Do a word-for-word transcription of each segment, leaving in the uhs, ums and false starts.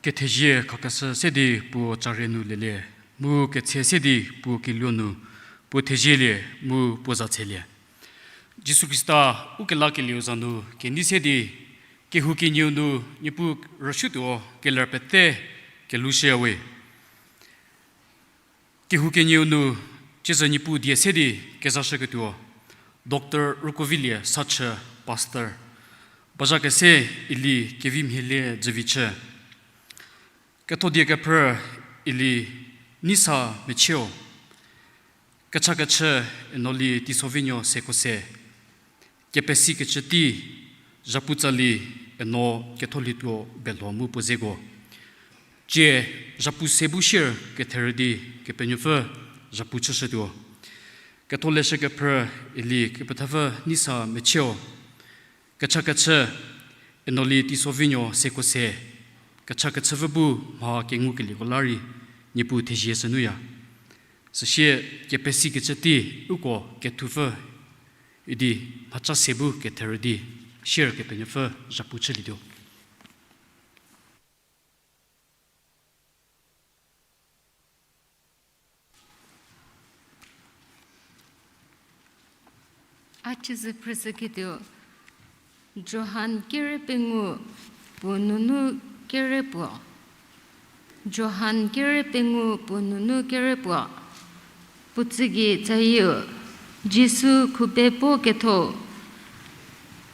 Kethezie khakeshü se di puo care nu lelie, mu ketse se di puo keluo nu, puo thezielie, mu puo za tselie. Jisu Khrista ukelakelieu za nu kenei se di, kehou kenieu nu Niepuu rüshütuo keler pete kelushüyawe. Kehou kenieu nu Tsiezü Niepuu die se di kezashüketuo, Doctor Rükovilie Sachü, Pastor, bazha kese Eli Kevimhielie Dzüvichü. Kethodie kephrü Eli Neisa Mechie-o. Kechakechü Enoli Teisovinuo Sekose. Kepesikecü tei, zhapu tsali Eno Ketholietuo Belho mu puo zeko. Tsie zhapu se bu shier ketherü di Kepenuopfü zhapu chüshütuo. Ketholeshü kephrü Eli Kepethapfü Neisa Mechie-o. Kechakechü Enoli Teisovinuo Sekose. Kechakechüpfü bu mha kengukelieko la rei Niepuu thezie sünuya. Süsie kepesikecü tei uko kethupfü idi mhacha se bu ketherü di shier Kepenuopfü zhapu chülietuo. A tsiezü phrüshüketuo, Johan kere pengou puo nunu kere puo. Johan kere pengou puo nunu kere puo. Puo tsügei tsayieu, Jisu khubebo ketho.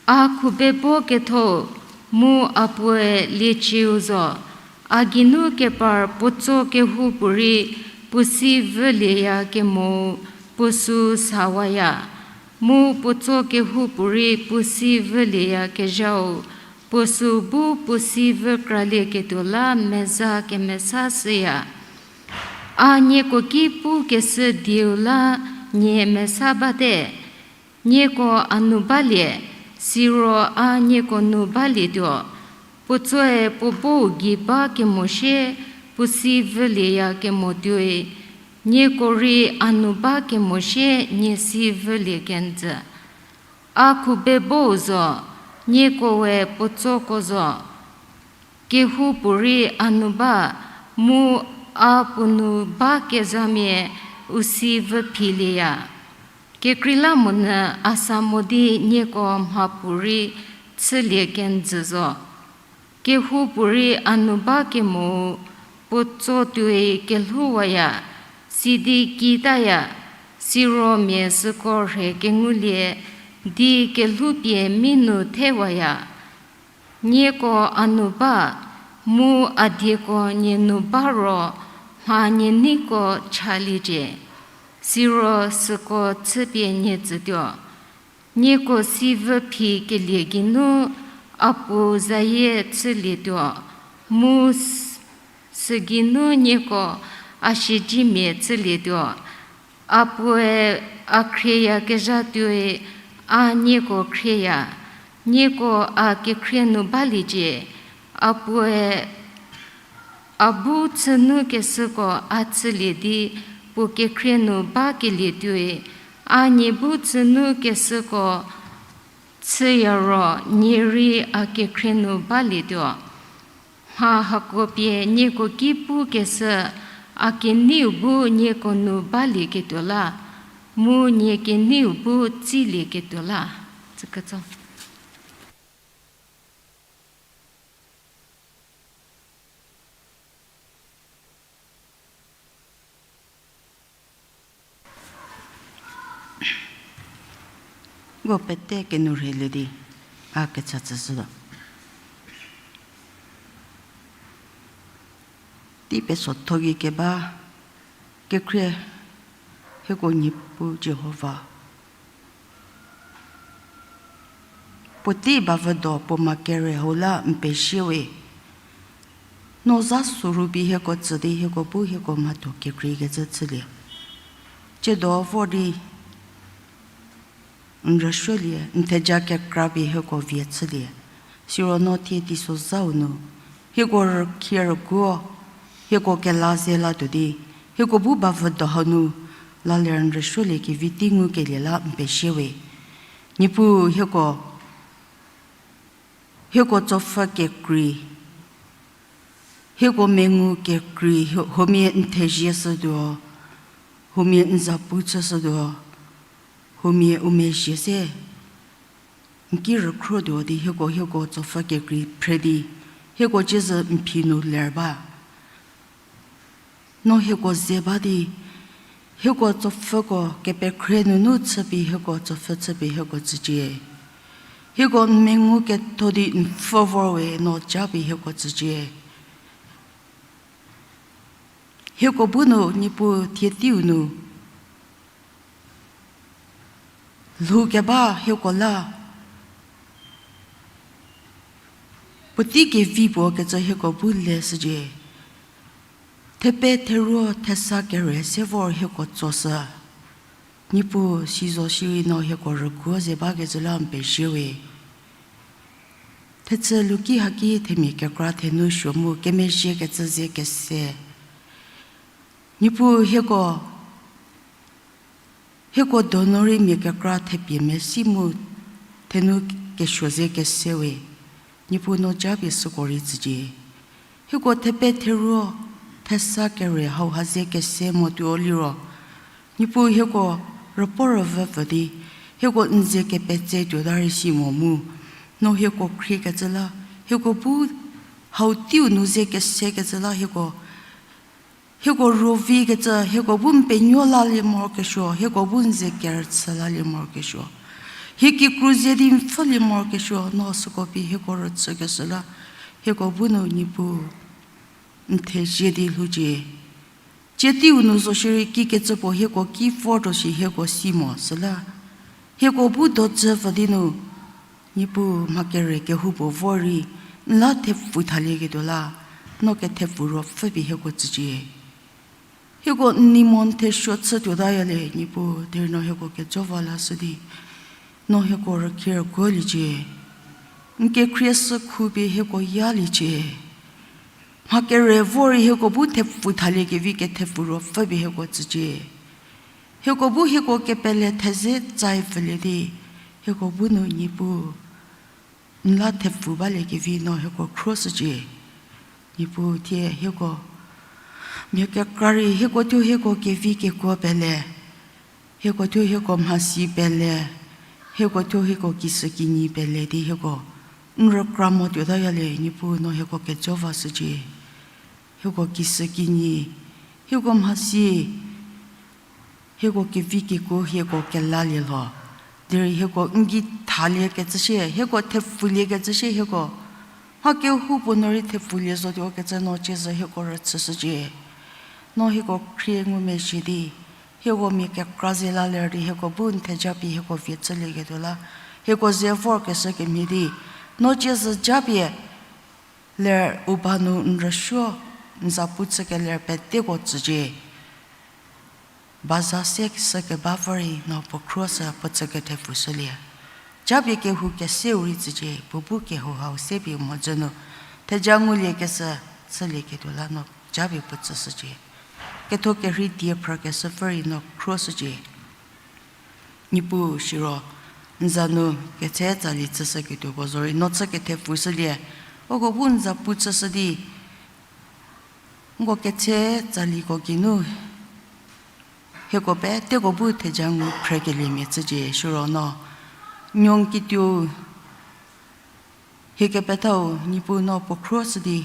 A khubebo ketho, mu a puoe liecieu zo. A geinu kepar puotso kehoupuorei puo si vülieya kemo puo süu sawaya. Mu puotso kehoupuorei puo si vülieyakezhau, puo süu bu puo si vü kralieketuo la meza kemesa shüya. A nieko ki pukeshü dieu la nie mesa bate. Nieko a nu balie, siro a nieko nu balietuo. Puotsoe puo bou gei ba kemo sie puo si vülieya kemo tuoi, nieko rei a nu ba kemo sie nie si vülie kenjü. A khubebou zo, niekoe puotsoko zo. Kehoupuorei a nu ba, mu a puo nu bakezhamia u si vüphilieya. Kekreilamonyü a sa mo di nieko mhapuorei chülie kenjü zo. Kehoupuorei a nu ba kemo puotso tuoi kelhouwaya, sidi kitaya, siro mia süko rhe kengulie di kelhoupie mi nu thewaya. Nieko a nu ba, mu a dieko nie nu ba ro mha nie neiko chaliecie, siro süko chüpie nie tsütuo. Nieko si vüphikelie geinu a puo zayie chülietuo, mu s-, sügeinu nieko a siedzemia chülietuo. A puoe a khrieyakezha tuoi a nieko khrieya, nieko a kekhrie nu baliecie. A puoe a bu chünukeshüko a chülie di puo kekhrie nu bakelie tuoi, a nie bu chünukeshüko chüya ro nie rei a kekhrie nu balietuo. Mha hako pie nieko ki pukeshü, a keneiu bu nieko nu balieketuo la, mu nie keneiu bu tsilieketuo la. Tsüketso. Uko pete kenourheilie di a kecha tsüshütuo. Tei pesotho gei keba kekhrie hieko Niepuu Jihova, puotei bavüdo puo ma kere hau la n pezie we. No za suru pie hieko tsü di hieko bu hieko mhatho kekreikecü chülie. Tsiedo vor di n rüsuolie, n theja kekra pie hieko vie chülie. Siro no thie teisozhau nu hieko rükhie rüguo, hieko kela ze latuo di hieko bu bavüdo hanu la ler n rüsuolie, kevi tei ngukelie la n pezie we. Niepuu hieko, hieko tsopfü kekrei, hieko mengu kekrei, huo-, huomia n thezie shütuo, huomia n zapu chüshütuo, huomia u mezhie se n ki rükhrotuo di hieko, hieko tsopfü kekrei phre di hieko tsiezü n phi nu ler ba. No hieko ze ba di Hieko tsopfhüko kepekhrie nunu chüpie hieko tsopfhü chüpie hieko tsücie. Hieko n mengu ketho di n pfhü vor we no japie hieko tsücie. Hieko bu nu Niepuu thie teiu nu lhou keba hieko la puotei kevi puo kecü hieko bu le shücie. Thepe theruo thesa kere se vor hieko tsoshü. Niepuu sizo shierei no hieko rüguo ze bakecü la n pezie we. Thechü luki haki themia kekra thenu suo mu kemezhiekecü ze kese. Niepuu hieko, hieko donu rei mia kekra thepie mesi mu thenu kesuo ze kese we. Niepuu no japie süko rei tsücie. Hieko thepe theruo thesa kere hauha ze kese motuo liro, Niepuu hieko rüpuo rüvüpfü di hieko n ze kepetse tuota rei si mo mu, no hieko khriekecü la, hieko bu hau teiu nu ze kesekecü la hieko, hieko ruovikecü hieko bu n penuo lalie morokesuo, hieko bu n ze kerüchü lalie morokesuo. Hie kikru ze di n pfhülie morokesuo, no süko pie hieko rüchükeshü la, hieko bu nu Niepuu n thezie di lhoucie. Tsie teiu nu zo shierei kikecü puo hieko ki vortuo shi hieko si mo süla, hieko bu dojüpfü di nu, Niepuu mha kere kehoupuo vor rei n la thepfu thalieketuo la, no kethepfu ruopfü pie hieko tsücie. Hieko n nei mo n thesuo chü tuotaya le Niepuu, derei no hieko kejo va lashü di, no hieko rükhie rüguoliecie. N kekhrie sükhu pie hieko yaliecie. Mha kere vor rei hieko bu thepfu thaliekevi kethepfu ruopfü pie hieko tsücie. Hieko bu hieko kepele theze tsai pfülie di, hieko bu nu Niepuu n la thepfu baliekevi no hieko khruoshücie. Niepuu thie hieko mia kekra rei hieko thuo hieko kevi kekuo pele, hieko thuo hieko mhasi pele, hieko thuo hieko kisükinyi pele di hieko n rükra mo tuotaya le Niepuu no hieko kejo vashücie. Hieko kisükinyi, hieko mhasi, hieko kevi kekuo hieko kelalie lho. Derei hieko n gei thaliekecü shie, hieko thepfuliekecü shie hieko. Mha kehoupuo nu rei thepfulie zotuo kecü no ciezü hieko rüchüshücie. No hieko khrie ngumezhie di, hieko mia kekra ze la ler di hieko bu n theja pie hieko vie chülieketuo la, hieko ze vorkeshü kemhie di, no ciezü japie ler u ba nu n rüsuo, n zapu chükeler peteko tsücie. Baza se sü keba vor rei no puo khruoshü puo tsü kethepfushülie. Japie kehou keseu rei tsücie, puo bu kehou hau se pie mhodzü nu theja nguliekeshü chülieketuo la no japie puo tsüshücie. Ketho kerhei die phrükeshü vor rei no khruoshücie. Niepuu siro n za nu ketse tsali chüshüketuoko zorei no chü kethepfushülie. Uko bu n zapu chüshü di, nko ketse tsaliko geinu hieko peteko bu theja ngu phrekeliemia chücie siro no, nuo kituo hie kepethau Niepuu no puo khruoshü di,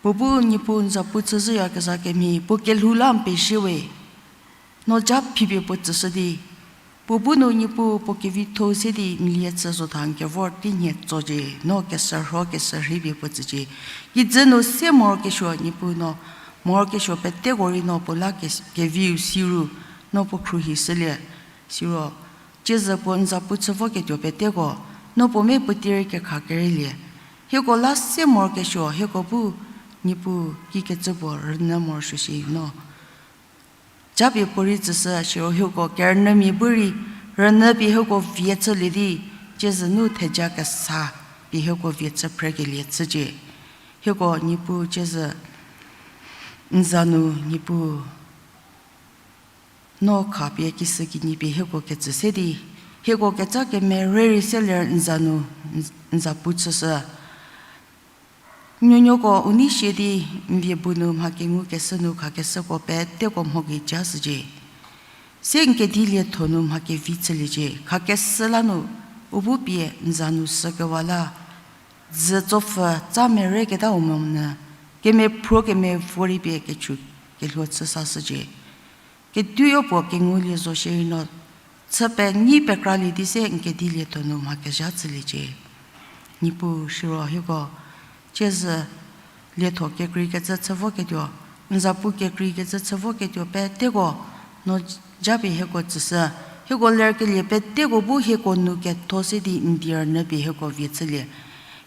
puo bu Niepuu n zapu chüzhüyakezha kemhie puo kelhou la n pezie we. No ja phipie puo tsüshü di, puo bu nu Niepuu puo kevitho se di n lie chü zotha n kevor teinhie tsocie, no kesürho kesürheipie puo tsücie. Kijü nu se morokesuo Niepuu no, morokesuo peteko rei no puo la ke-, keviu siru, no puo khruohishülie. Siro, ciezü puo n zapu chü voketuo peteko, no puo me puotei rei kekha kereilie. Hieko la se morokesuo hieko bu, Niepuu kikecü puo rünyü morosuo shi no japie puo rei tsüshü siro hieko kerünyümia bu rei rünyü pie hieko vie chülie di, ciezü nu theja kesa pie hieko vie chü phrekelie chücie. Hieko Niepuu ciezü n za nu Niepuu no khapie kisükinyi pie hieko ketsü se di, hieko ketsa kemere rei se ler n za nu n, n zapu chüshü. Nuonuoko u nei sie di n vie bu nu mha kengukeshü nu khakeshüko peteko mho gei ja shücie. Se n kedi lietho nu mha kevi chüliecie, khakeshü la nu u bu pie n za nu shükewa la, dzü tsopfü tsa mereketau monyü, kemephruo kemevo rei pie kechu kelhuo chü sashücie. Etuo puo kengulie zo shierei no, chü penyi pekralie di se n kedilie tho nu mha kezha chüliecie. Niepuu siro hieko, ciezü lietho kekreikecü chü voketuo, n zapu kekreikecü chü voketuo peteko, no japie hieko tsüshü, hieko lerkelie peteko bu hieko nu ketho se di n die rünyü pie hieko vie chülie.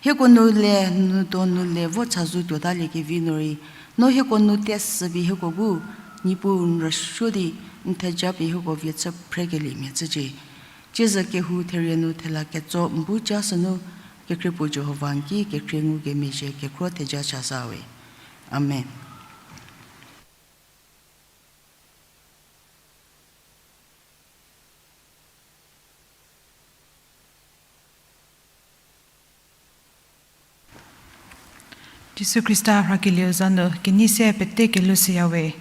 Hieko nu le, nu donu le vo chazou tuotaliekevi nu rei, no hieko nu tesü pie hieko bu, Niepuu n rüsuo di n theja pie hieko vie chü phrekeliemia chücie. Ciezü kehou therie nu thela ketso n bu ja sünu, kekhrie puo Jihova n ki kekhrie ngukemezhie kekhro theja chasa we. Amen. Jisu Khrista rhakelieu za nu kenei se pete kelou shüya we.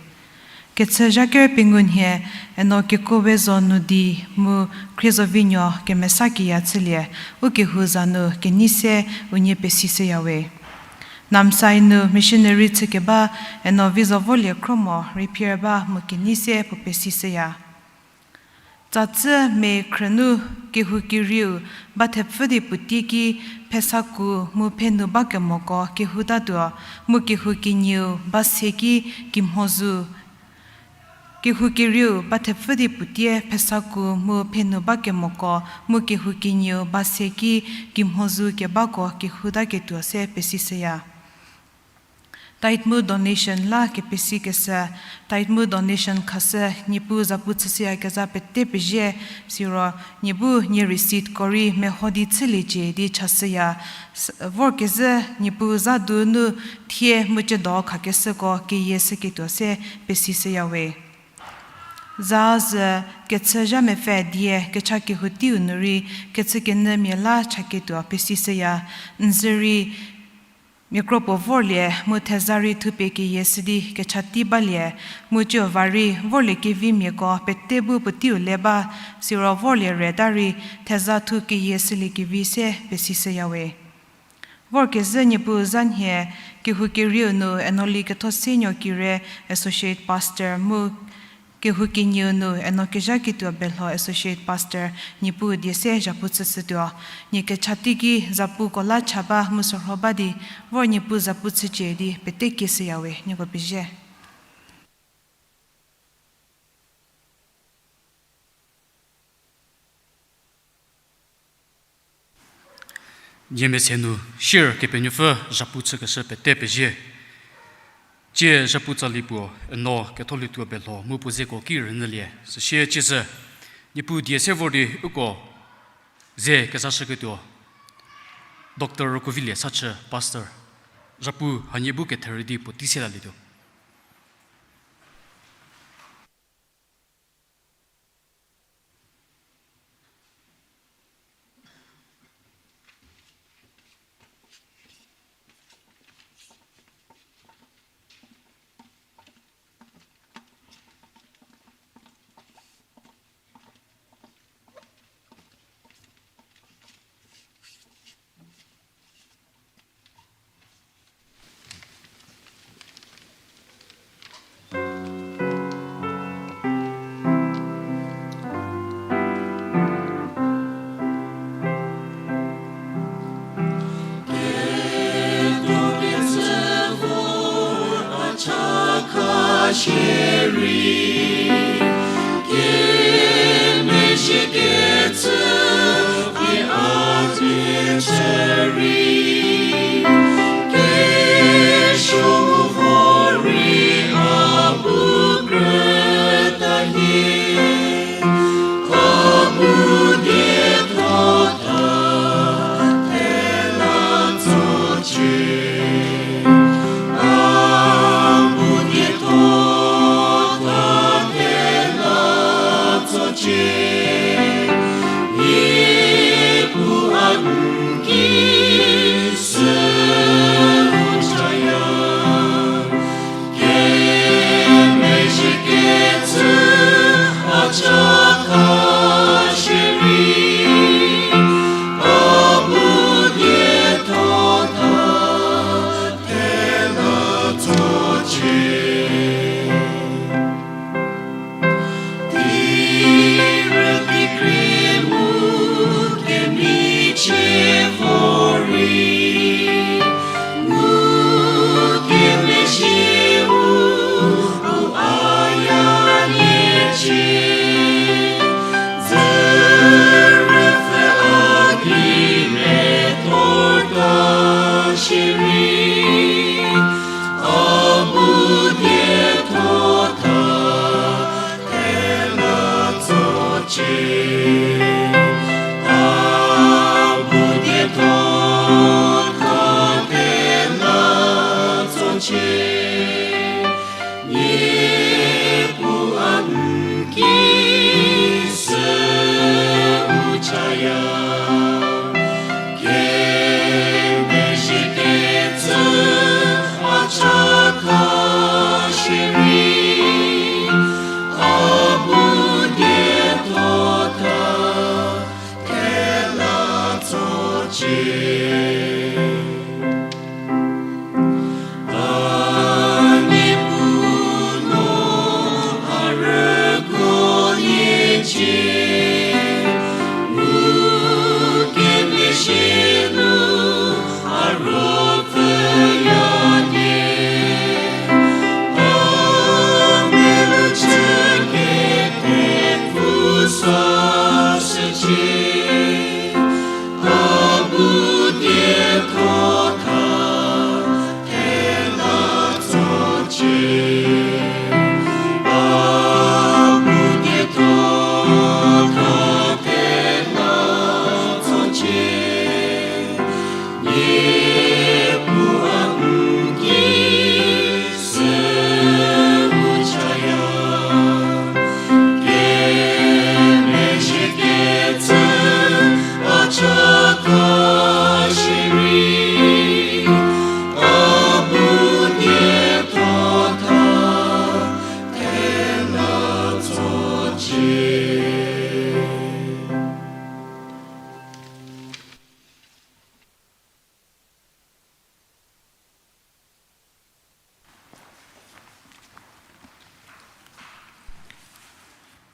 Kechü zha ker pengou nhie, eno kekuo we zo nu di mu khrie zovinuo kemesa kiya chülie, u kehou za nu kenei se unie pesishüya we. Namsai nu missionary chükeba, eno vi zo volie khro mo rei phier ba mu kenei se puo pesishüya. Tsatsü me khrünu kehou kerieu ba thepfü di puotei ki phesaku mu phenu ba kemoko kehoutatuo, mu kehou kenieu ba se ki kimho zu. Kehou kerieu ba thepfü di puotei phesaku mu phenu ba kemoko, mu kehou kenieu ba se ki kimho zu kebako kehoutaketuo se pesishüya. Tithe mu donation la kepesikeshü, tithe mu donation khashü, Niepuu zapu chüshüyakezha pete pezie, siro nie bu nie receiptko rei meho di chüliecie di chashüya, s-, vorkezhü Niepuu za donu thie mu ciedo khakeshüko keyie shüketuo se pesishüya we. Za zü kechü zha mepfü die kecha kehou teiu nu rei kechükenyümia la chaketuo pesishüya, n zü rei mia kro puo vorlie mu theza rei thupie keyie shü di kecha tei balie, mu ciu va rei vorliekevimiako pete bu puoteiu le ba, siro vorlie reta rei theza thu keyie shüliekevi se pesishüya we. Vorkezhü Niepuu za nhie, kehou kerieu nu Enoli Kethosenuo Kire, Associate Pastor mu kehou kenieu nu Eno Kezhaketuo Belho, Associate Pastor, Niepuu die se zapu chüshütuo. Nie kecha teiki zapuko la cha ba mu sorho ba di, vor Niepuu zapu chücie di pete kieshüya we, nieko pezie. Nie mese nu share Kepenuopfü zapu chükeshü pete pezie. Tsie zapu tsali puo Eno Ketholietuo Belho mu puo zeko ki rünyülie. Süsie tsiezü Niepuu die se vor di uko ze kezashüketuo Doctor Rükuovilie Sachü, Pastor, zapu hanie bu ketherü di puotei se lalietuo.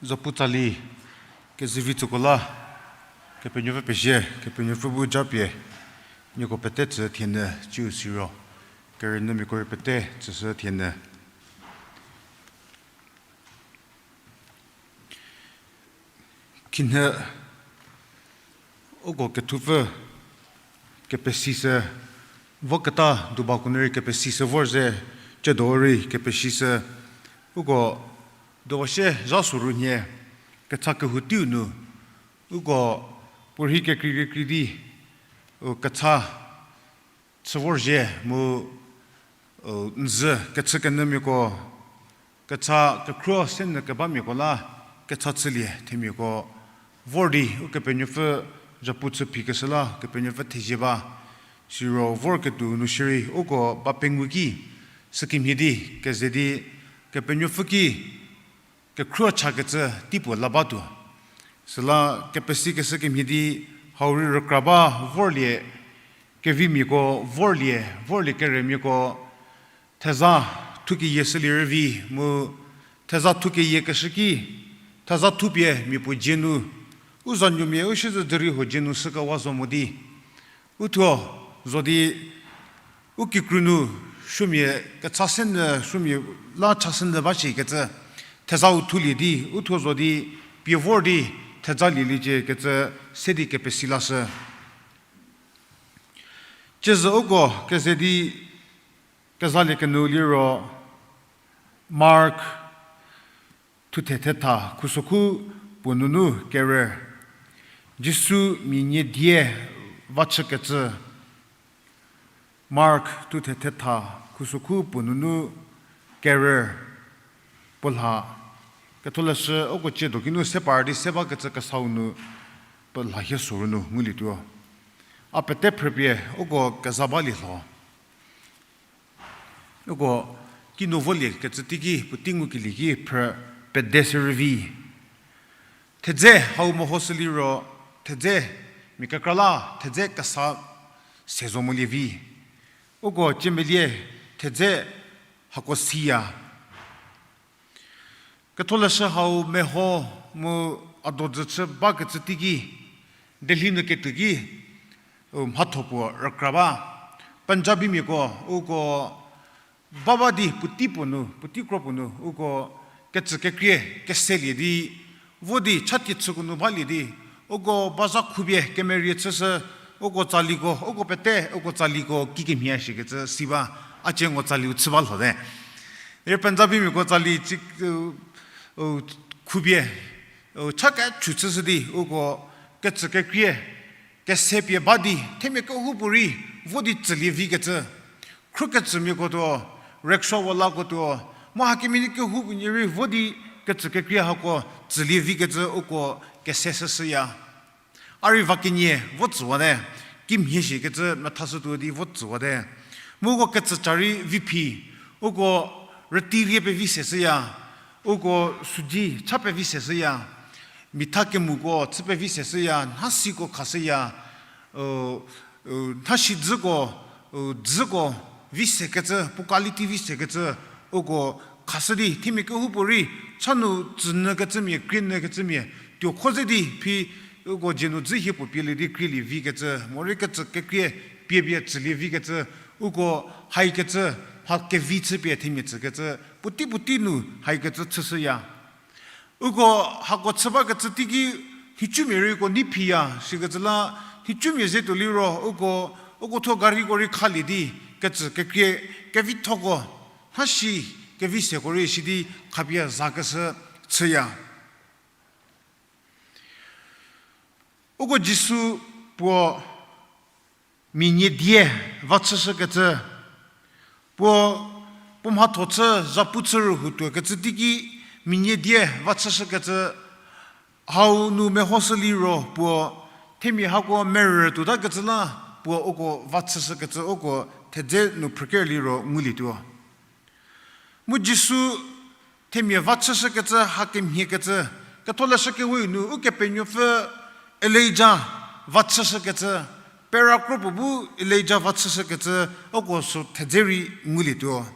Zapu tsali kezivi tsüko la, Kepenuopfü pezie, Kepenuopfü bu japie, nieko pete tsü thienyü ciu siro, kerünyümiako rei pete tsüshü thienyü. Khinhie uko kethupfü kepesishü, voketa duba ko nu rei kepesishü vor ze, ciedo rei kepesishü, uko duba sie zha soru nhie, kecha kehou teiu nu, uko puorhi kekrei kekrei di, u kecha chü vorzhie mu, u, n zhü kechükenyümiako, kecha kekhruo senyü kebamiako la kecha chülie themiako vor di, Ukepenuopfü zhapu chü phikeshü la Kepenuopfü thezie ba, siro vorketuo nu shierei uko ba pengou ki, sükemhie di, keze di, Kepenuopfü ki, kekhruo chakecü teipuo la batuo. Süla kepesikeshü kemhie di hau rei rükra ba vorlie, kevimiako vorlie, vorlie kerümiako, theza thukeyie shülie rüvi mu, theza thukeyiekeshü ki, theza thupie mia puo dzie nu, u zanuomia u siezedzürie huo dzie nu shükewa zo mo di, uthuo zo di, u kikru nu, suomia kecha senyü, suomia la cha senyü ba shikecü, thezau thulie di, uthuo zo di, pie vor di, theza lieliecie kecü, se di kepesi lashü. Ciezü uko keze di, kezalie kenu liro, Mark, thuthe thetha khusokhu puo nunu kerü, Jisu mia nie die va chükecü. Mark thuthe thetha khusokhu puo nunu kerü, puo lha, ketholeshü uko ciedo kinu se par di se bakecü kesau nu, puo lha hie soru nu ngulietuo. A pete phrüpie uko keza balie lho. Uko kinu voliekecü teiki puotei ngukelie ki phrü pede se rüvi. Thedze hau mehoshü liro, thedze mia kekra la thedze kesa se zo molie vi. Uko ciemelie thedze hako siya. Ketholeshü hau meho mu a dodzü chü bakecü teiki, Delhi nu ketuo ki, u, mhatho puo rükra ba. Punjabimiako, uko baba di puotei puo nu, puotei kro puo nu, uko kecü kekrie keselie di, vo di chatie chüko nu balie di, uko baza khubie kemerie chüshü, uko tsaliko, uko pete, uko tsaliko kikemhie shikecü si ba, a cie nko tsaliu chü ba lhote. Ere Punjabimiako tsali ci, u, u, khubie, u, cha kechü chüshü di, uko kecü kekrie, kese pie ba di, themia kehoupuorei, vo di tsülie vikecü. Khrükecümiako tuo, rickshaw walako tuo, mu hakemhie di kehoupuorei vo di kecü kekrie hako tsülie vikecü uko kese shüshüya. A rei va kenie vo tsüwate, kimhie shikecü methashütuo di vo tsüwate. Mu uko kecü ca rei vi phi, uko rüteirie pevi seshüya, uko südi cha pevi seshüya, mitha kemuko chü pevi seshüya, nhasiko khashüya, u, u, nhasi dzüko, u, dzüko vi sekecü, puo quality vi sekecü, uko khashü di, themia kehoupuorei, cha nu tsünyükecümia, krienyükecümia, tuo kho ze di phi, uko dzie nu dzü hie puo pielie di krielie vikecü, morei kecü kekrie pie pie tsülie vikecü, uko haikecü, mha kevi chüpie themia tsükecü, puotei puotei nu haikecü chüshüya. Uko hako chü bakecü teiki nhicumia rei uko nei phiya, sikecü la nhicumia ze tuo liro uko, uko thuo gariko rei khalie di, kecü kekrie, kevithoko, nhasi kevi seko rei sidi khapie zakeshü chüya. Uko Jisu puo mia nie die va chüshükecü, puo, puo mhatho chü, zhapu chü rühou tuokecü teiki mia nie die va chüshükecü, hau nu mehoshü liro puo, themia hako merü tuotakecü la, puo uko va chüshükecü uko thedze nu phrüker liro ngulietuo. Mu Jisu themia va chüshükecü hakemhiekecü, ketholeshü kewe nu Ukepenuopfü Elija va chüshükecü, pera kropuo bu Elija va chüshükecü, uko sü thedze rei ngulietuo.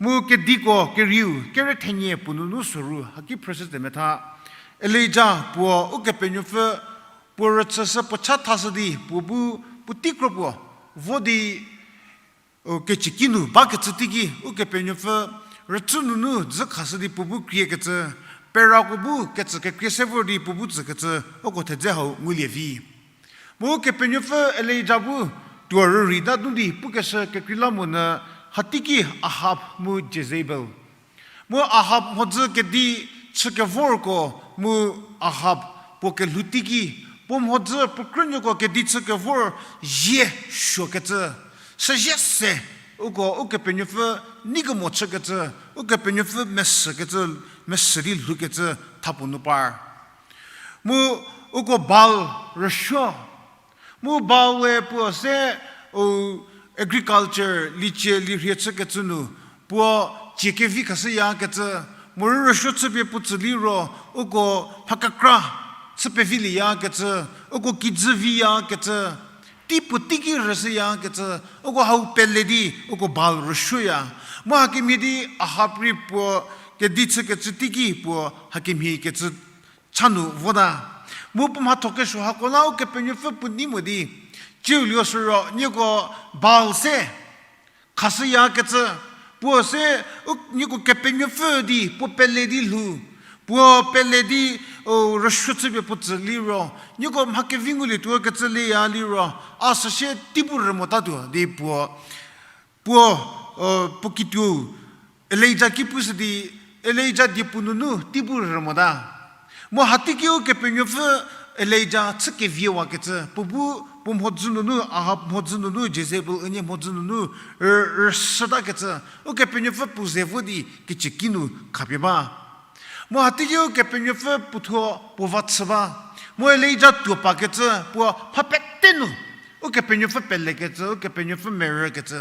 Mu Kediko kerieu, kere thenie puo nunu soru, haki phrüshü tse metha. Elija puo Ukepenuopfü puo rüchüshü puo cha thashü di, puo bu, puotei kro puo, vo di, u, kecüki nu bakecü teiki, Ukepenuopfü rüchü nunu dzü khashü di puo bu kriekecü, perako bu kecü kekrie se vor di puo bu tsükecü, uko thedze hau ngulie vi. Mu Ukepenuopfü Elija bu tuo rürei ta nu di pukeshü kekreilamonyü hateiki Ahab mu Jezebel. Mu Ahab mhodzü kedi chükevorko mu Ahab puo kelhou teiki, puo mhodzü puo krünuoko kedi chükevor zie suokecü, süzie se, uko Ukepenuopfü neikemo chükecü, Ukepenuopfü mesükecü, mesü di lhoukecü thapuo nu par. Mu uko Baal rüsuo. Mu Baal-e puo se, u, agriculture, liecie, lirhie chükecü nu, puo cie kevi khashüyakecü, morei rüsuo chüpie puo tsü liro, uko mha kekra chü pevilie yakecü, uko kijü viyakecü, tei puo teiki rüshüyakecü, uko hau pele di, uko Baal rüsuoya. Mu hakemhie di Ahab rei puo kedi chükecü teiki puo hakemhie kecü cha nu vota. Mu puo mhatho kesuo hako la Ukepenuopfü puo nei mo di, ciu lio süro nieko Baal se khashüyakecü, puo se, u, nieko Kepenuopfü di puo pele di lhou, puo pele di, u, rüsuo chüpie puo tsü liro, nieko mha kevi ngulietuo kecü leya liro, a süsie tei bu rü motatuo di puo, puo, u, puo kituo Elija ki pushü di, Elija die puo nunu tei bu rü mota. Mu hateiki Ukepenuopfü Elija chü keviewakecü, puo bu puo mhodzü nunu, Ahab mhodzü nunu, Jezebel unie mhodzü nunu rü, rüshütakecü, Ukepenuopfü puo ze vo di kecüki nu khapie ba. Mu hateiki Ukepenuopfü puothuo puo va chü ba. Mu Elija tuo pakecü puo mha pete nu, Ukepenuopfü pelekecü, Ukepenuopfü merükecü.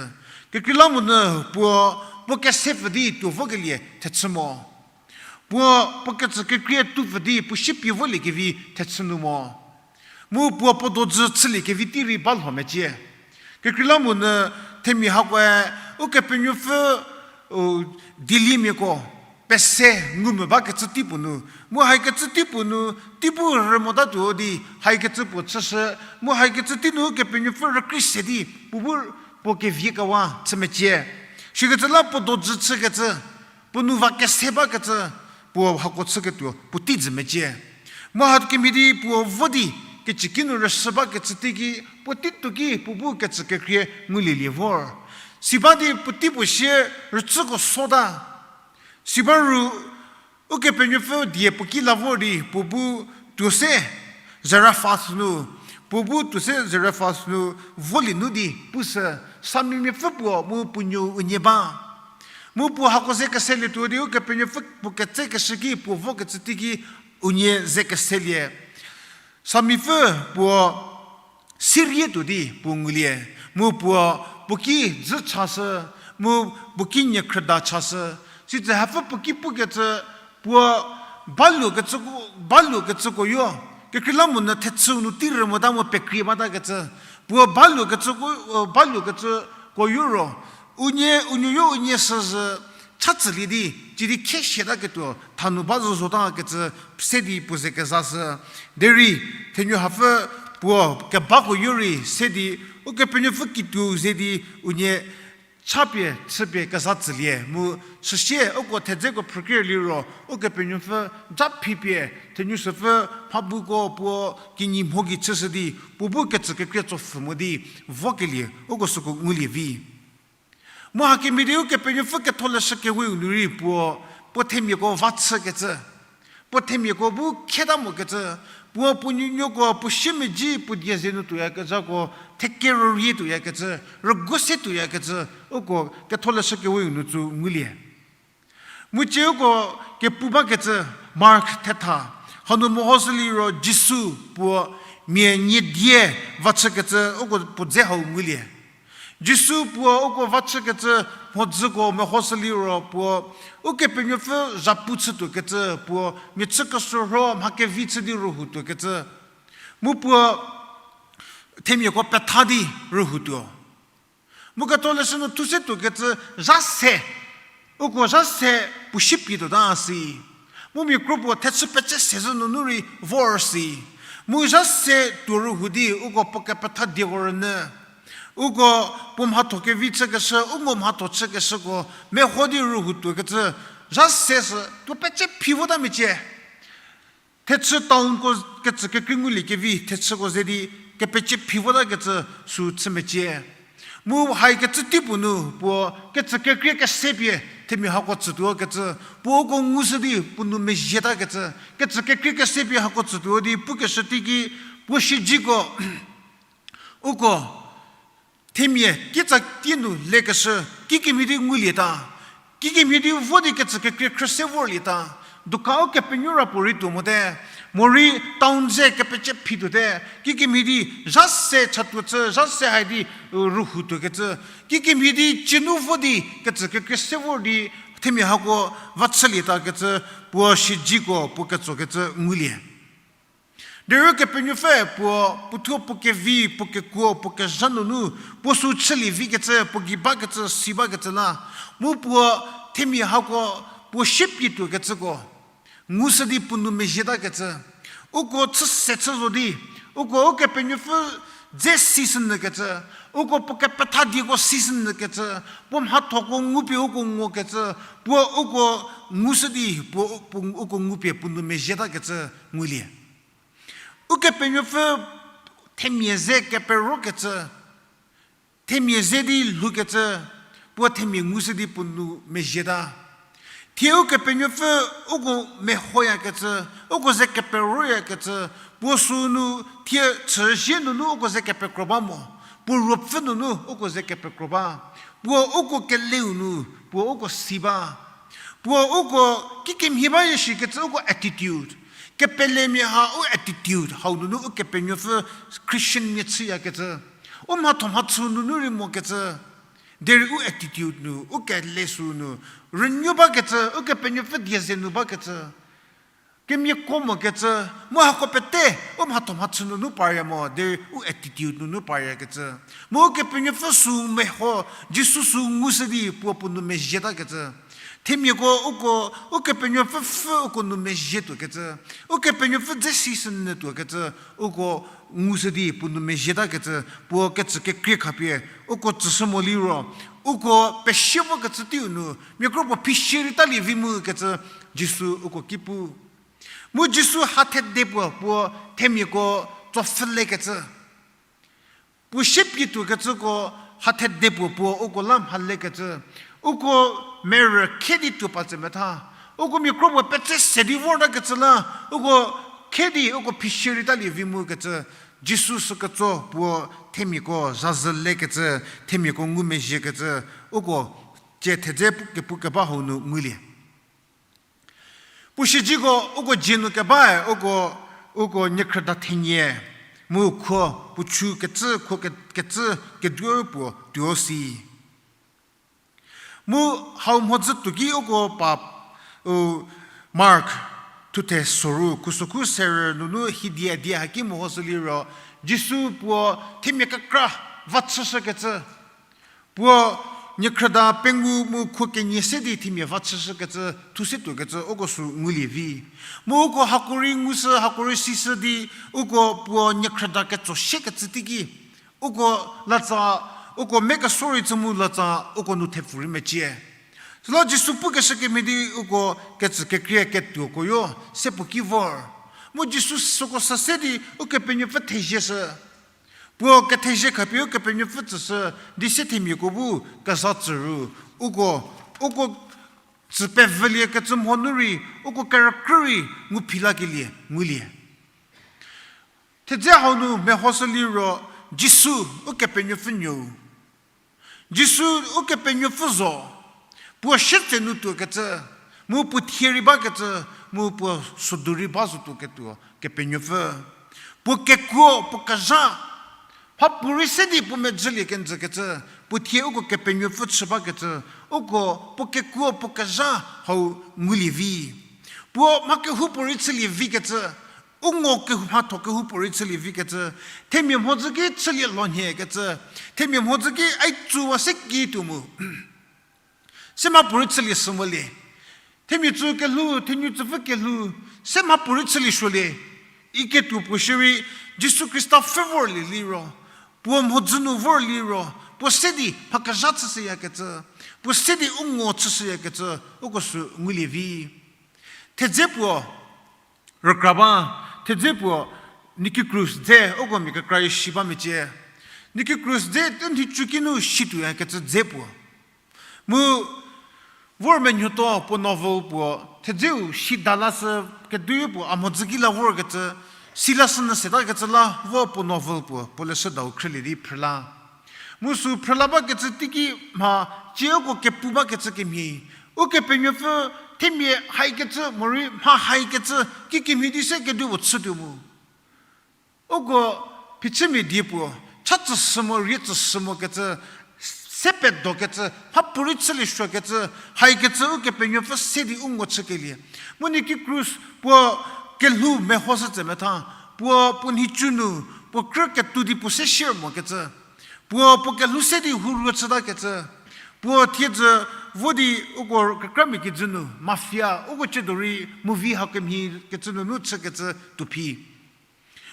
Kekreilamonyü puo, puo kese pfü di tuo vokelie thechü mo. Puo, puo kecü kekrie tu pfü di puo siepie voliekevi thechü nu mo. Mu puo puo dojü chüliekevi tei rei balho mecie. Kekreilamonyü themia hakoe Ukepenuopfü, u, dieliemiako pese ngumvü bakecü tei puo nu. Mu haikecü tei puo nu, tei bu rü motatuo di, haikecü puo chüshü, mu haikecü tei nu Ukepenuopfü rükrie se di, puo bu puo kevie kewa chü mecie. Sikecü la puo dojü chükecü, puo nu va kese bakecü, puo hako chüketuo puotei jü mecie. Mu hakemhie di puo vo di, kecüki nu rüshü bakecü teiki, puotei tuoki puo bu kecü kekrie ngulielie vor. Siba di puotei puo sie rüchüko sota. Siba ru Ukepenuopfü die puo ki la vor di puo bu tuo se Zarephath nu, puo bu tuo se Zarephath nu volie nu di pushü, Samimiapfü puo mu puo nuou unie ba. Mu puo hako ze keselietuo di Ukepenuopfü puo ketsekeshü ki puo vokecü teiki unie ze keselie. Samipfü puo sirie tuo di puo ngulie, mu puo, puo ki dzü chashü, mu puo ki niekhrüda chashü, sitse hapfü puo ki pukecü, puo baluokecüko, baluokecüko yo, kekreilamonyü thechüu nu tei rü mota mu pekrie batakecü, puo baluokecüko, baluokecüko yo ro, unie, unuo yo unie süzhü, cha tsülie di, cidi khie siataketuo thanu ba zo zotakecü se di puo ze kezashü. Derei, thenuo hapfü puo kebako yo rei se di, Ukepenuopfü kituou ze di unie chapie chüpie keza tsülie mu süsie uko thedzeko phrükrie liro, Ukepenuopfü ja phipie, thenuo süpfü mhabuko puo kinyi mho gei chüshü di, puo bu kecü kekrie tsopfhü mo di, vokelie, uko süko ngulie vi. Mu hakemhie di Ukepenuopfü Ketholeshü Keweu nu rei puo, puo themiako va chükecü, puo themiako bu khieta mokecü, puo puo nuonuoko puo siemedzi puo die ze nu tuoyakezhako, thekero rie tuoyakecü, rügu se tuoyakecü, uko Ketholeshü Keweu nu tsu ngulie. Mu cie uko kepu bakecü Mark thetha, hanu mehoshü liro Jisu puo mia nie die va chükecü uko puo dze hau ngulie. Jisu puo uko va chükecü mhodzüko mehoshü liro puo, Ukepenuopfü zhapu chütuokecü puo, mia chü kesuorho mha kevi chü di rühou tuokecü. Mu puo themiako petha di rühou tuo. Mu Ketholeshü nu thu se tuokecü zha se, Uko zha se puo shiepie tuota si. Mu mia kro puo thechü petse se zhü nunu rei vor si. Mu zha se tuo rühou di uko puo kepetha dieko rünyü. Uko puo mhatho kevi chükeshü, u ngo mhatho chükeshüko, meho di rühou tuokecü, zha se sü tuo petse phi vota mecie. Thechü townko kecü kekrei ngulie kevi, thechüko ze di kepetse phi votakecü sü chü mecie. Mu haikecü teipuo nu puo kecü kekrei kese pie themia hako tsütuo kecü, puo uko ngushü di puo nou mezhietakecü, kecü kekrei kese pie hako tsütuo di pukeshü teiki puo siedzeko uko themia kitsa tie nu lekeshü, kikemhie di ngulieta, kikemhie di vo di kecü kekrei khrü se vorlieta, dukan ukepenuo ra puorei tuo mote, morei town ze kepetse phi tuote, kikemhie di zha se chatuo chü, zha se hai di, rühou tuokecü, kikemhie di tsienu vo di kecü kekrei se vor di themia hako va chülieta kecü, puo siedzeko puo ketsokecü ngulie. Derei Ukepenuopfü puo, puothuo puo kevi, puo kekuo, puo kezha nunu, puo sü chülie vikecü, puo gei bakecü, si bakecü la, mu puo themia hako, puo shiepie tuokecüko ngushü di puo nou mezhietakecü, uko chü se chü zo di, uko Ukepenuopfü dze sishünyükecü, uko puo kepetha dieko sishünyükecü, puo mhathoko ngupie uko ngokecü, puo uko ngushü di puo, puo uko ngupie puo nou mezhietakecü ngulie. Ukepenuopfü themia ze keperokecü, themia ze di lhoukecü, puo themia ngushü di puo nou mezhieta. Thie Ukepenuopfü uko mehoyakecü, uko ze keperoyakecü, puo sünu thie chüzie nunu uko ze kepekro ba mo, puo ruopfü nunu uko ze kepekro ba, puo uko keleu nu, puo uko si ba. Puo uko kikemhie ba ye shikecü uko attitude. Kepelemia ha u attitude hau nunu Ukepenuopfü Christian mia chüyakecü. U mhatho mhachü nunu rei mokecü. Derei u attitude nu, u kele sü nu, rünuo bakecü, Ukepenuopfü die ze nu bakecü. Kemiako mokecü, mu hako pete, u mhatho mhachü nunu parya mo, derei u attitude nunu paryakecü. Mu Ukepenuopfü sü meho, Jisu sü ngushü di puo puo nou mezhietakecü. Themiako uko, Ukepenuopfü pfü uko nou mezhie tuokecü. Ukepenuopfü dze sishünyü tuokecü, uko ngushü di puo nou mezhietakecü, puo kecü kekrei khapie, uko tsüshü mo liro, uko pesie vokecü teiu nu, mia kro puo phisie rei talie vi mu kecü, Jisu uko ki pu. Mu Jisu hathede puo, puo themiako tsopfhülekecü. Puo siepie tuokecüko hathede puo puo uko la mhalekecü. Uko merü khe di tuo pa tse metha. Uko mia kro puo petse se di vortakecü la, uko khe di uko phisie rei talie vi mu kecü. Jisu süketso puo themiako zazhü lekecü, themiako ngumezhiekecü, uko tsie thedze pu-, kepu keba hau nu ngulie. Puo siedzeko uko dzie nu kebae, uko, uko niekhrüda thenie, mu khuo puo chu kecü, khuo ke-, kecü keduo puo tuo si. Mu hau mhodzü tuoki uko pa, u, Mark thuthe soru, khusokhu serü nunu hidie die haki mehoshü liro, Jisu puo themia kekra va chüshükecü. Puo niekhrüda pengou mu khuo kenie se di themia va chüshükecü, thu se tuokecü, uko sü ngulie vi. Mu uko hako rei ngushü, hako rei sishü di, uko puo niekhrüda ketso siekecü teiki. Uko latsa, uko mekesori chü mu latsa, uko nu thepfu rei mecie. Süla Jisu pukeshü kemhie di uko kecü kekrie ketuoko yo, se puo ki vor. Mu Jisu süko sa se di Ukepenuopfü thezieshü. Puo kethezie khapie Ukepenuopfü tsüshü di se themiako bu keza tsü ru. Uko, uko tsü pevülie kecü mho nu rei, uko kerükrü rei ngu phi lakelie, ngulie. Thedze hau nu mehoshü liro Jisu Ukepenuopfü nuou. Jisu Ukepenuopfü zo, puo sietse nu tuokecü, mu puo thie rei bakecü, mu puo sodu rei ba zotuo ketuo Kepenuopfü. Puo kekuo, puo kezha, mhapuorei se di puo medzi lie kenjükecü, puo thie uko Kepenuopfü chü bakecü, uko puo kekuo, puo kezha hau ngulie vi. Puo mha kehoupuorei chülie vikecü, u ngo kehou, mhatho kehoupuorei chülie vikecü, themia mhodzü ki chülie lonhiekecü, themia mhodzü ki aitsuwa se ki tuo mu. Se mhapuorei chülie sü molie. Themia tsü kelhou, thenu tsüpfü kelhou, se mhapuorei chülie suolie. Iketuo puo shierei, Jisu Khrista pfhü vorlie liro, puo mhodzü nu vorlie liro, puo se di mha kezha chüshüyakecü, puo se di u ngo chüshüyakecü, uko sü ngulie vi. Thedze puo, rükra ba, thedze puo, Nicky Cruz dze, uko mia kekra shi ba mecie. Nicky Cruz dze, u nhicu ki nu shituoyakecü dze puo. Mu vor menuotuo puo novel puo, thedzeu shi da la sü kediu puo a mhodzü ki la vorkecü, si la sü nyü setakecü la vo puo novel puo, puo leshüdau khrülie di phrüla. Mu sü phrüla bakecü teiki mha, cie uko kepu bakecü kemhie. Ukepenuopfü themia haikecü, morei mha haikecü, kikemhie di se kedipuo chütuo mu. Uko phichümia die puo, cha tsüshü mo, rie tsüshü mokecü, se pedokecü, mhapuorei chülie suokecü, haikecü Ukepenuopfü se di u ngo chükelie. Mu Nicky Cruz puo kelhou mehoshü tse metha, puo puo nhicu nu, puo krü ketuo di puo se share mokecü. Puo puo kelhou se di hurü chütakecü. Puo thiedzü vo di uko kekramia kijü nu, mafia, uko ciedo rei movie ha kemhie kecü nunu chükecü tuo phi.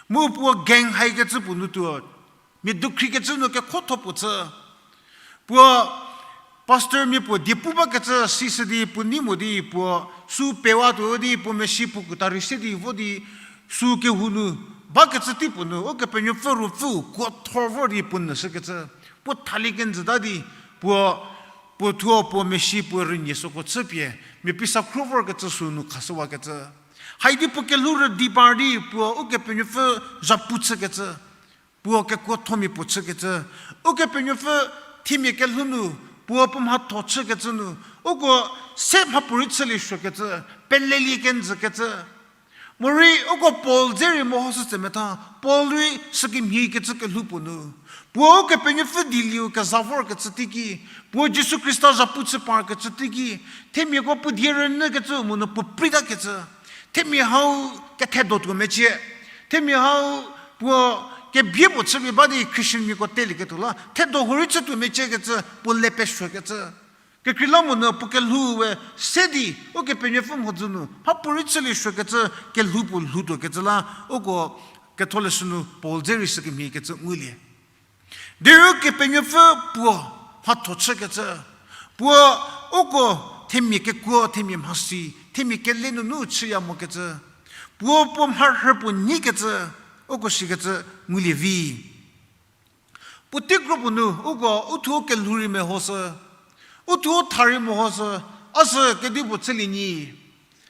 Mu puo gang haikecü puo nu tuo, mia dukhrikecü nu kekhotho puo chü. Puo pastormia puo diepu bakecü sishü di puo nei mo di puo sü pewa tuo di puo mesi puo kuta rei se di vo di sü kehou nu bakecü tei puo nu Ukepenuopfü Ruopfüu kuothor vor di puo nyüshükecü. Puo thalie kenjüta di puo, puo thuo puo mesi puo rünie süko chüpie, mia pisa khro vorkecü sü nu khashüwakecü. Haidi puo kelhou rüdi par di puo Ukepenuopfü zhapu chükecü. Puo kekuothomia puo chükecü. Ukepenuopfü themia kelhou nu, puo puo mhatho chükecü nu, uko se mhapuorei chülie suokecü, pelelie kenjükecü. Morei uko Paul dze rei mehoshü tse metha, Paul rei sükemhie kecü kelhou puo nu. Puo Ukepenuopfü dielieu keza vorkecü teiki, puo Jisu Khrista zhapu chü parkecü teiki, themiako puo die rünyükecü mu nu puo preitakecü. Themia hau kethedo tuo mecie. Themia hau puo kebie puo chüpie ba di Christianmiako telieketuo la thedo hurei chütuo meciekecü puo le pesuokecü. Kekreilamonyü puo kelhou we se di Ukepenuopfü mhodzü nu mhapuorei chülie suokecü kelhou puo lhoutuokecü la uko ketholeshü nu Paul dze rei sükemhie kecü ngulie. Derei Ukepenuopfü puo mhatho chükecü, puo uko themia kekuo, themia mhasi, themia kele nunu chüya mokecü, puo puo mharhü puo nyikecü, uko sikecü ngulie vi. Puotei kro puo nu uko uthuo kelhou rei mehoshü, uthuo tha rei mehoshü, a sü kedipuo chülie nyi.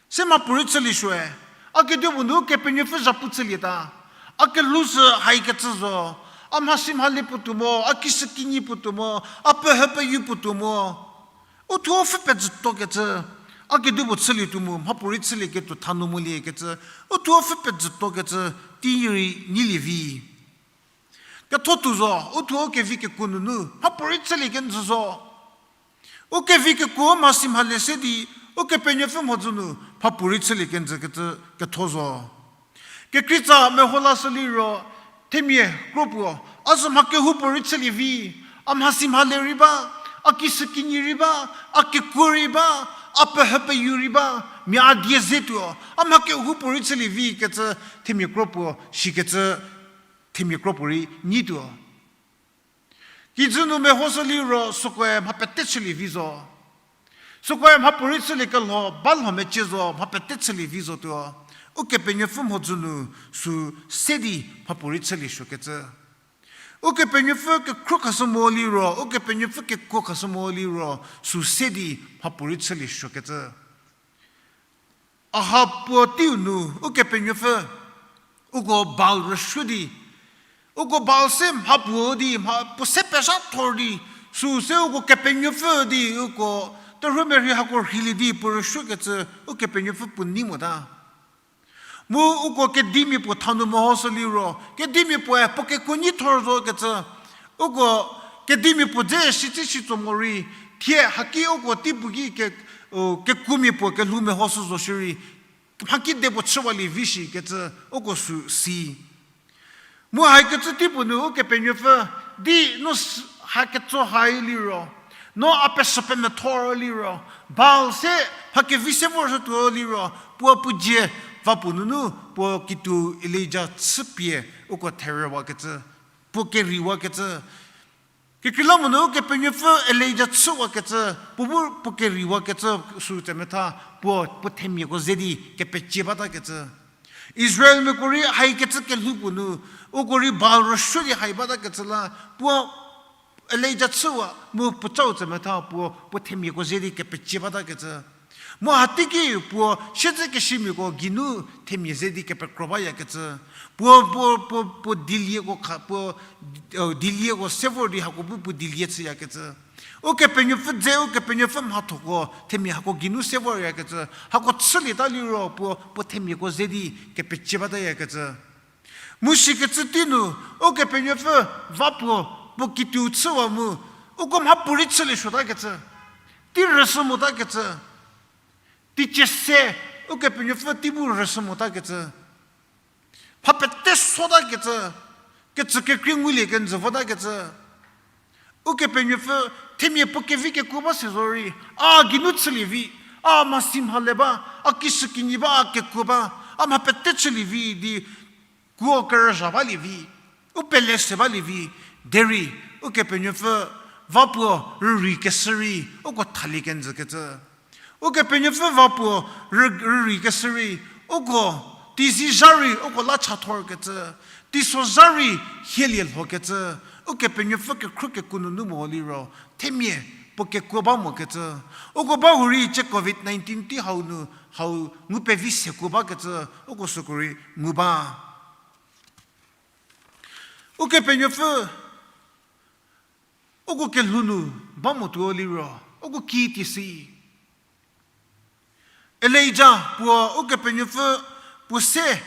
Se mhapuorei chülie suoe, a kedipuo nu Ukepenuopfü zhapu chülieta. A kelhou sü haikecü zo, a mhasi mhale puo tuo mo, a kishükinyi puo tuo mo, a pehü peyu puo tuo mo. Uthuo pfhü pejütuokecü, a kedipuo chülietuo mu mhapuorei chülieketuo thanu moliekecü, uthuo pfhü pejütuokecü, tei rei nyilie vi. Ketho tuo zo, uthuo u kevi kekuo nunu mhapuorei chülie kenjü zo. U kevi kekuo mhasi mhale se di Ukepenuopfü mhodzü nu mhapuorei chülie kenjükecü ketho zo. Kekreitsa meho lashü liro, themia kro puo, a sü mha kehoupuorei chülie vi, a mhasi mhale rei ba, a kishükinyi rei ba, a kekuo rei ba, a pehü peyu rei ba, mia a die ze tuo, a mha kehoupuorei chülie vi kecü themia kro puo shikecü themia kro puorei nyituo. Kijü nu mehoshü liro sükoe mha pete chülie vi zo. Sükoe mhapuorei chüliekelho, ba lho mecie zo, mha pete chülie vi zotuo. Ukepenuopfü mhodzü nu sü se di mhapuorei chülie suokecü. Ukepenuopfü kekhro khashü mo liro, Ukepenuopfü kekuo khashü mo liro, sü se di mhapuorei chülie suokecü. Ahab puo teiu nu Ukepenuopfü, uko Baal rüsuo di, uko Baal se mha puo di, mha puo se pezha thor di, sü se uko kepenuopfü di, uko terhuomerhei hako rheilie di puo rüsuokecü, Ukepenuopfü puo nei mota. Mu uko kedimia puo thanu mehoshü liro, kedimia puoe puo kekuo nyi thor zokecü, uko kedimia puo dze shitsi shitso morei, thie haki uko teipuo ki ke, u, kekuomia puo kelhou mehoshü zo shierei, mha kidepuo chüwalie vi shikecü, uko sü si. Mu haikecü teipuo nu Ukepenuopfü, di nu s-, ha ketso hai liro, No a pesü pemetho liro, Baal se mha kevi se vor shütuo liro, puo puo dzie va puo nunu, puo kituo Elija chüpie uko therüwakecü, puo keriwakecü. Kekreilamonyü Ukepenuopfü Elija chüwakecü, puo bu puo keriwakecü sü tsemetha, puo, puo themiako ze di kepecie batakecü. Israelmiako rei haikecü kelhou puo nu, uko rei Baal rüsuo di hai batakecü la, puo Elija chüwa mu puo chau tsemetha puo, puo themiako ze di kepecie batakecü. Mu hateiki puo siedzekesimiako geinu themia ze di kepekro bayakecü. Puo, puo, puo, puo dielieko kha, puo, dielieko se vor di hako bu puo dielie chüyakecü. Ukepenuopfü dze, Ukepenuopfü mhathoko themia hako geinu se voryakecü. Hako chülieta liro puo, puo themiako ze di kepecie batayakecü. Mu sikecü tei nu, Ukepenuopfü va puo, puo kituo chüwa mu, uko mha puorei chülie suotakecü. Tei rüsü motakecü. Teicie se, Ukepenuopfü tei bu rüsü motakecü. Mha pete sotakecü. Kecü kekrei ngulie kenjü votakecü. Ukepenuopfü themia puo kevi kekuo ba se zorei, a geinu chülie vi, a mhasi mhale ba, a kishükinyi ba, a kekuo ba, a mha pete chülie vi di kuo kerüzha balie vi, u pele se balie vi, derei Ukepenuopfü va puo rürei keshü rei uko thalie kenjükecü. Ukepenuopfü va puo rü-, rürei keshü rei uko teizie zha rei uko la chathorkecü, teiso zha rei hielie lhokecü, Ukepenuopfü kekhro kekuo nunu mo liro, themia puo kekuo ba mokecü. Uko ba hurei tsie covid nineteen tei hau nu, hau ngu pevi sekuo bakecü, uko süko rei ngu ba. Ukepenuopfü uko kelhou nu ba motuo liro, uko ki tei si. Elija puo Ukepenuopfü puo se,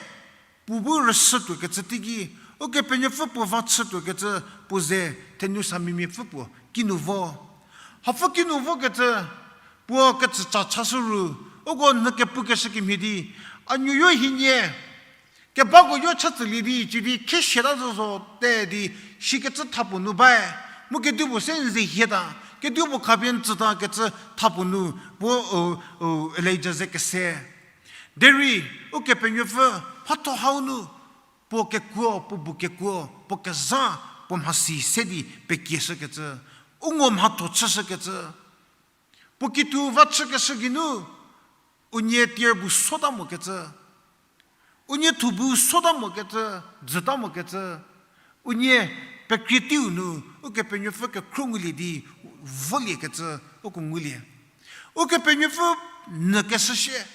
puo bu rüsütuokecü teiki, Ukepenuopfü puo va chütuokecü puo ze thenu samimiapfü puo kinu vo. Hapfü kinu vokecü, puo kecüca chashü ru, uko nhü kepukeshü kemhie di, a nuoyo hienie, kebako yo cha tsülie di, cidi khesieta zo zo te di, shikecü thapuo nu bae, mu kedipuo se n ze hieta, kedipuo khapie n tsütakecü thapuo nu, puo, u, u, Elija ze kese. Derei, Ukepenuopfü, mhatho hau nu, puo kekuo, puo bu kekuo, puo kezha, puo mhasi se di pekieshükecü, u ngo mhatho chüshükecü. Puo kituo va chükeshü geinu, unie tier bu sota mokecü, unie thu bu sota mokecü, dzüta mokecü, unie pekrie teiu nu, Ukepenuopfü kekhro ngulie di, voliekecü, uko ngulie. Ukepenuopfü nyü keshü shie,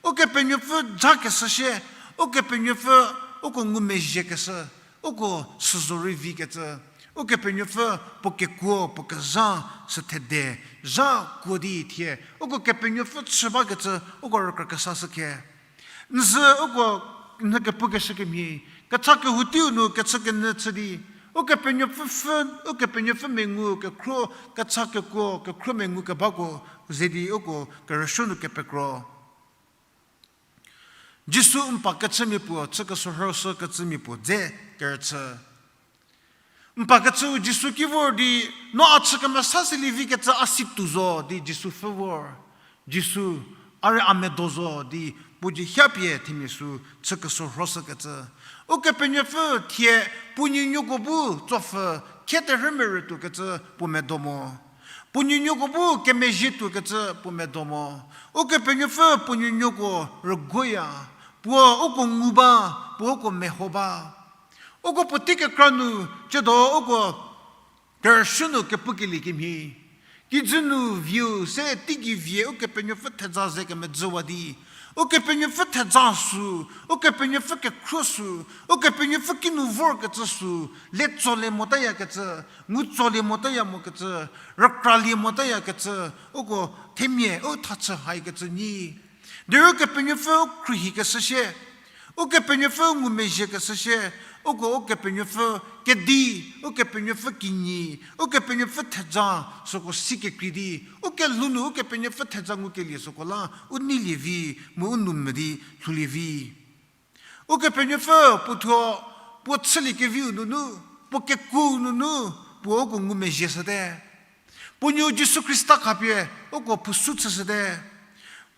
Ukepenuopfü ja keshü shie, Ukepenuopfü uko ngumezhie keshü, uko süzo rei vikecü, Ukepenuopfü puo kekuo, puo kezha, sü thede, zha kuo di thie, uko Kepenuopfü chü bakecü, uko rükra kesa shükhe. N zü uko nhü kepukeshü kemhie, kecha kehou teiu nu kechü kenyü chü di, Ukepenuopfü pfü, Ukepenuopfü mengu kekhro, kecha kekuo, kekhro mengu kebako, ze di uko kerüsuo nu kepekro. Jisu n pa kechümia puo, chü kesorhoshü kecümia puo dze kerüchü. N pa kechüu Jisu ki vor di, no a chü kemesa sülievi kecü a si tuo zo di Jisu pfü vor. Jisu, a rei a medo zo di puo dzie hapie themia sü chü kesorhoshü kecü. Ukepenuopfü thie puo nuonuoko bu tsopfü khie terhü merütuo kecü puo medo mo. Puo nuonuoko bu kemezhie tuo kecü puo medo mo. Ukepenuopfü puo nuonuoko rüguoya, puo uko ngu ba, puo uko meho ba. Uko puotei kekra nu, tsiedo uko kerüsuo nu kepukelie kemhie. Kijü nu vieu se teigei vie Ukepenuopfü theja ze kemedzüwa di. Ukepenuopfü theja sü, Ukepenuopfü kekhro sü, Ukepenuopfü kinu vorkecü sü, le tsolie motayakecü, ngu tsolie motaya mokecü, rükralie motayakecü, uko themia u thachü haikecü nyi. Derei Ukepenuopfü u khruohikeshü shie, Ukepenuopfü ngumezhiekeshü shie, uko Ukepenuopfü kedi, Ukepenuopfü kinyi, Ukepenuopfü theja süko si kekrei di, u kelhou nu Ukepenuopfü theja ngukelie süko la u neilie vi, mu u nou mvü di lhoulie vi. Ukepenuopfü puothuo, puo chüliekeviu nunu, puo kekuou nunu, puo uko ngumezhie shüte. Puo nuo Jisu Khrista khapie uko phusu chüshüte.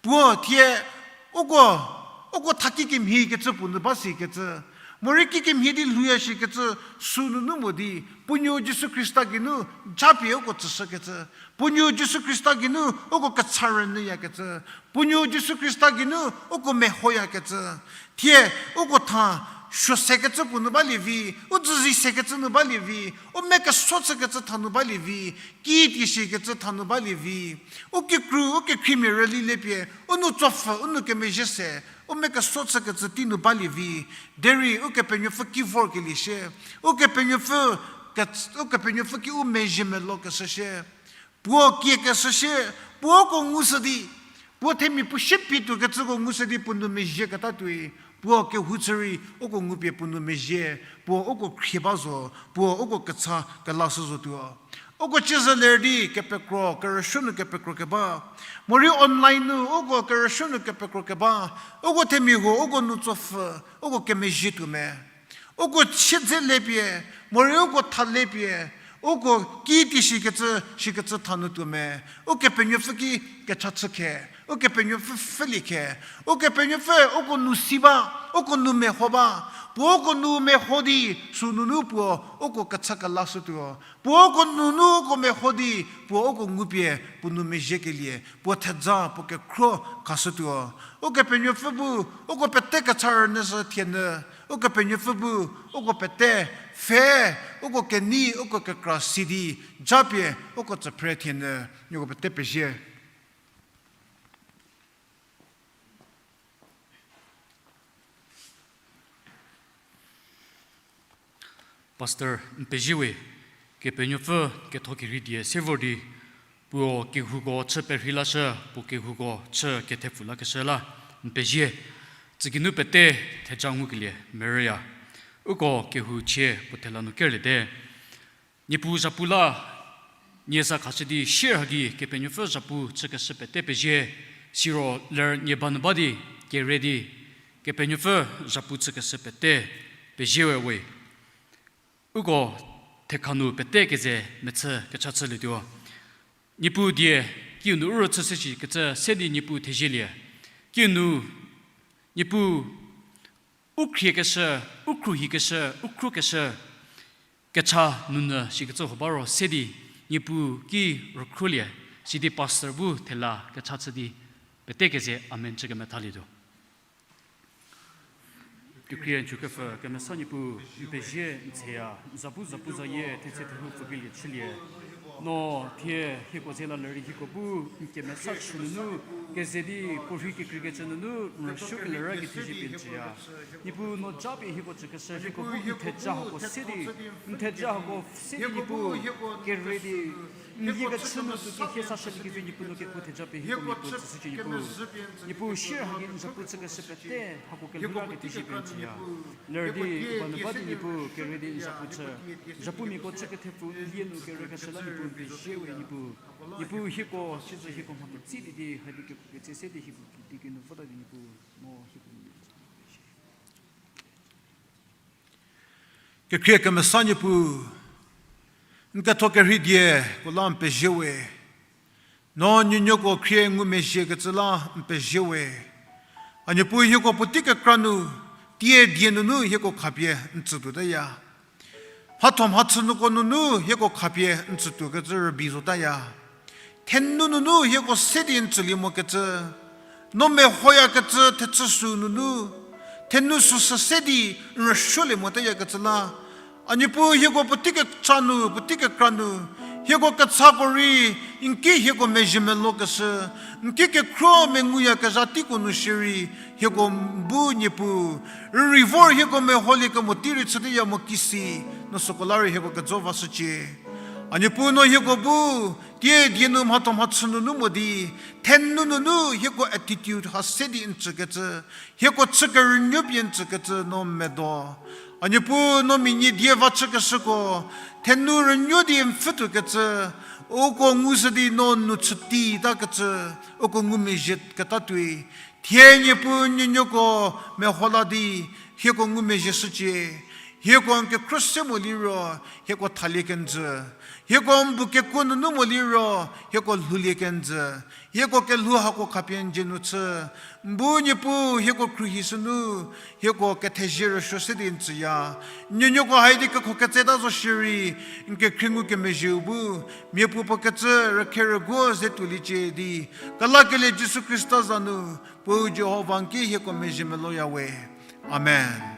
Puo thie uko, uko tha kikemhie kecü puo nu ba sikecü. Morei kikemhie di lhouya shikecü sü nunu mo di, puo nuo Jisu Khrista geinu japie uko tsüshükecü. Puo nuo Jisu Khrista geinu uko kecha rünyüyakecü. Puo nuo Jisu Khrista geinu uko mehoyakecü. Thie uko tha suo sekecü puo nu balie vi, u dzüzi sekecü nu balie vi, u mia keso chükecü tha nu balie vi, ki tishikecü tha nu balie vi. U kikru, u kekhriemia rüli lepie, u nou tsopfü, u nou kemezhie se, u mia keso chükecü tei nu balie vi. Derei Ukepenuopfü ki vorkelie shie, Ukepenuopfü ke, Ukepenuopfü ki u mezhie melou keshü shie. Puo kie keshü shie, puo uko ngushü di, puo themia puo sie pie tuokecüko ngushü di puo nou mezhie keta tuoi, puo kehou chü rei uko ngupie puo nou mezhie, puo uko khrie ba zo, puo uko kecha kelashü zotuo. Uko ciezü ler di kepekro, kerüsuo nu kepekro keba. Morei online nu uko kerüsuo nu kepekro keba. Uko themia huo, uko nou tsopfü, uko kemezhie tuo me. Uko chiedze lepie, morei uko tha lepie, uko ki tishikecü, shikecü tha nu tuo me. Ukepenuopfü ki kecha chü khe, Ukepenuopfü pfhülie khe, Ukepenuopfü uko nou si ba, uko nou meho ba, puo uko nou meho di, sü nunu puo uko kecha kelashütuo. Puo uko nunu uko meho di, puo uko ngupie, puo nou mezhiekelie, puo theja, puo kekhro khashütuo. Ukepenuopfü bu, uko pete kecha rünyüshü thienyü, Ukepenuopfü bu, uko pete, pfhe, uko kenei, uko kekra si di, japie, uko tsüphre thienyü, nieko pete pezie. Pastor, n pezie we, Kepenuopfü ketho kerhei die se vor di, puo kehouko chü perhei lashü, puo kehouko chü kethepfu lakeshü la, n pezie, tsükeinu pete theja ngukelie merüya, uko kehou chie puo thela nu kerliete. Niepuu zhapu la, nie za khashü di sier hagi Kepenuopfü zhapu chükeshü pete pezie, siro ler nie ba nu ba di, kere di, Kepenuopfü zhapu chükeshü pete pezie we we. Uko thekha nu pete keze mechü kecha chülietuo. Niepuu die, kiu nu u rüchüshü shikecü se di Niepuu thezielie. Kiu nu, Niepuu u khriekeshü, u khruohikeshü, u khrokeshü, kecha nunyü shikecü huo ba ro se di, Niepuu ki rükhruolie, sidi pastor bu thela kecha chü di, pete keze amen chü kemethalietuo. Kekhrie n chükepfü kemesa Niepuu, n pezie n tsheya, n zapu zapu zayie thetse thehou pfükelie chülie. No thie hieko ze la lerei hieko bu n kemesa chü nunu, keze di puorhi kekreikecü nunu n rüsuokelie rüki thezie pie n tsüya. Niepuu no japie hieko chükeshü hieko bu n theja hako se di, n theja hako se di Niepuu, kere di n yiekechü nu sü kehie sashülie kecü Niepuu no kepu theja pie hieko miapuo tsüshücie Niepuu. Niepuu sier hagi n zhapu chükeshü pete hako kelhou la kethezie pie n tsüya. Ler di ba nu ba di Niepuu kere di n zhapu chü, zhapumiako chü kethepfu n lie nu kerekeshü la Niepuu n pezie we Niepuu. Niepuu hieko siezü hieko mha ketsülie di hadi ketse se di hieko kidi kinu vota di Niepuu no hieko Kekhrie kemesa Niepuu, n ketho kerhei dieko la n pezie we. No nuonuoko khrie ngumezhiekecü la n pezie we. A Niepuu hieko puotei kekra nu, tie die nunu hieko khapie n tsütuotaya. Mhatho mhachü nuko nunu hieko khapie n tsütuokecü rübei zotaya. Thenou nunu hieko se di n tsülie mokecü, no mehoyakecü thechü sü nunu, thenou süsü se di n rüsuolie motayakecü la, a Niepuu hieko puotei kecha nu, puotei kekra nu, hieko kechako rei, n ki hieko mezhie melokeshü, n ki kekhro menguyakezha teiko nu shierei, hieko bu Niepuu, rüri vor hieko meholie kemo tei rei chüteya mo kisi, no süko la rei hieko kejo vashücie. A Niepuu no hieko bu, tie die nu mhatho mhachü nunu mo di, thenou nunu hieko attitude ha se di n tsükecü, hieko chü kerünuo pie n tsükecü no medo. A Niepuu no minie die va chükeshüko, thenou rünuo di n pfhütuokecü, uko ngushü di no nu chüti takecü, uko ngumezhie keta tuoi. Thie Niepuu nuonuoko meho la di, hieko ngumezhie shücie. Hieko n kekhruohi se mo liro, hieko thalie kenjü. Hieko n bu kekuo nunu mo liro, hieko lhoulie kenjü. Hieko kelhou hako khapie n dzie nu chü. N bu Niepuu hieko khruohi sünu, hieko kethezie rüsuo se di n tsüya. Nuonuoko haidi kekhoketseta zo shierei, n kekhrie ngukemezhieu bu, miapuo puo kecü rükhe rüguo ze tuoliecie di, kelakelie Jisu Khrista za nu, Puo Jihova n ki hieko mezhie meloya we. Amen.